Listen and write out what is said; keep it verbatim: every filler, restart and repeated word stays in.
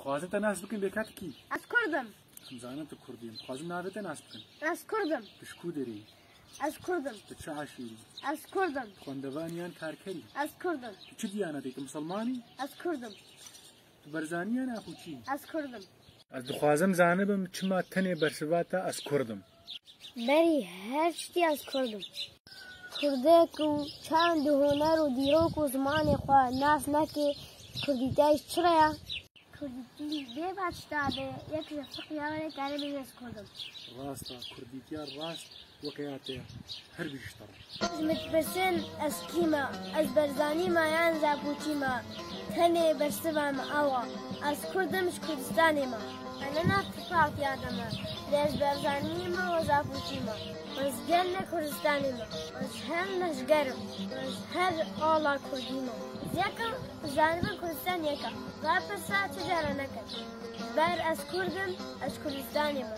Dixwazin te nas bikin bê ka tu kî? Ez Kurd im. Em zanin tu Kurdî. Em dixwazin navê te nas bikin. Ez Kurd im. Tu ji ku derê yî? Ez Kurd im. Tu çi eşîrî yî? Ez Kurd im. Tu xwendevan yan karker î? Ez Kurd im. Tu çi diyanetê yî? Tu misilman î? Ez Kurd im. Tu Barzanî yan axûçî yî? Ez Kurd im. Ez dixwazim zanibim çima tenê bersiva te ez Kurd im. Berî her tiştî ez Kurd im. Kurdê ku çend di huner û dîrok û zimanê xwe nas neke, kurdîtiya wî çi re ye? Kurdîtî bê başta be, yek ji fiqya were kare bêje ez Kurd im. Rast e, kurdîtiya rast weke ya te her bihiştara. Ji min dipirsin ez kî me, ez Barzanî me yan Zapûçî me? Tenê bersiva min ew e, ez Kurd im, ji Kurdistanê me. Ez ne nav tifatiya de me, lê ez Barzanî me û Zapûçî me. Ez gel ne Kurdistanê me, ez her leşger im, ez her ala Kurdî me. Ez yek im, zanibin Kurdistan yek e. Va pirsa çi cara nekin. Ber ez Kurd im, ez Kurdistanê me.